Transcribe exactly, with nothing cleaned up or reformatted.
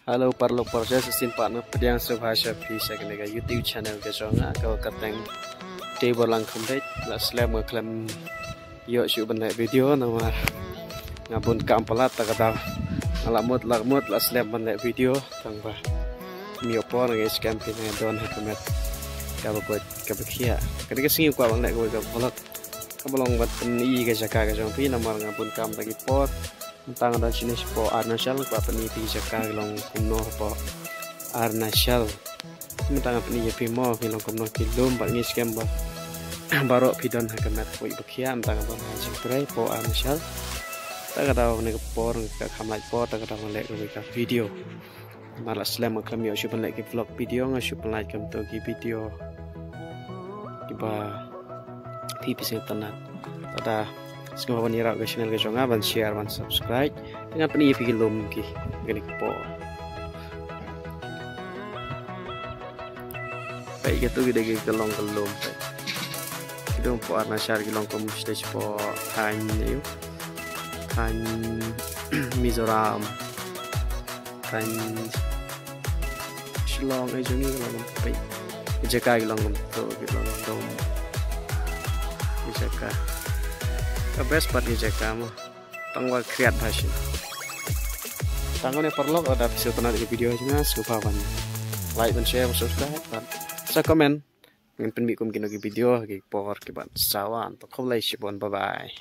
Hello paralok parja, sa shisien pat nga pdiang sngewbha sha phi sha kane ka YouTube channel ka jong nga, ka kyrteng Deiborlang Khumdeit. La slem nga khlem ïoh shuh ban leh video namar nga bun kam palat, ta ka daw nga la mut la mut la slem ban leh video, tang ba ym ïoh por. Nga ngeit skhem phi nga don ha ka met kaba koit kaba khiah. Kane ka sngi kwah ban leh kawei ka vlog kaba long ban pyni ka jaka ka jong phi namar nga bun kam da ki por. Mynta nga don shane shapoh Arunachal, kwah pyni phi ki jaka ki long kumno hapoh Arunachal. Mynta nga pyni ïa phi mo ki long kumno ki lum, bad nga ngeit skhem ba baroh phi don ha ka met kawei ba khiah. Mynta nga don ha jingtrei hapoh Arunachal. Ta ka daw kane ka por nga kham lait por, ta ka daw nga leh kawei ka video. Namar la slem nga khlem ïoh shuh ban leh ki vlog video, nga shu pynlait kumto ki video kiba phi phi sngewtynnat. Lada sngewbha ban ïarap ka channel ka jong nga ban share ban subscribe. Te ngan pyni ïa phi ki lum ki kane ka por. Peit, kato ki dei ki long ka lum, peit. Ki lum hapoh Arunachal ki long kum stage hapoh thaiñ aïu, thaiñ Mizoram, thaiñ Shillong, ai jong ngi ki long kum, peit, ki jaka ki long kumto, ki long kum ki jaka. Ka best part ki jaka mo. Tang ba khriat bha shisien. Tang ne paralok, lada phi sngewtynnat ïa ki video jong nga, sngewbha ban like, ban share, ban subscribe, ban sa comment. Ngan pynmih kum kino ki video ha ki por kiban sa wan. To khublei shibun, bye bye.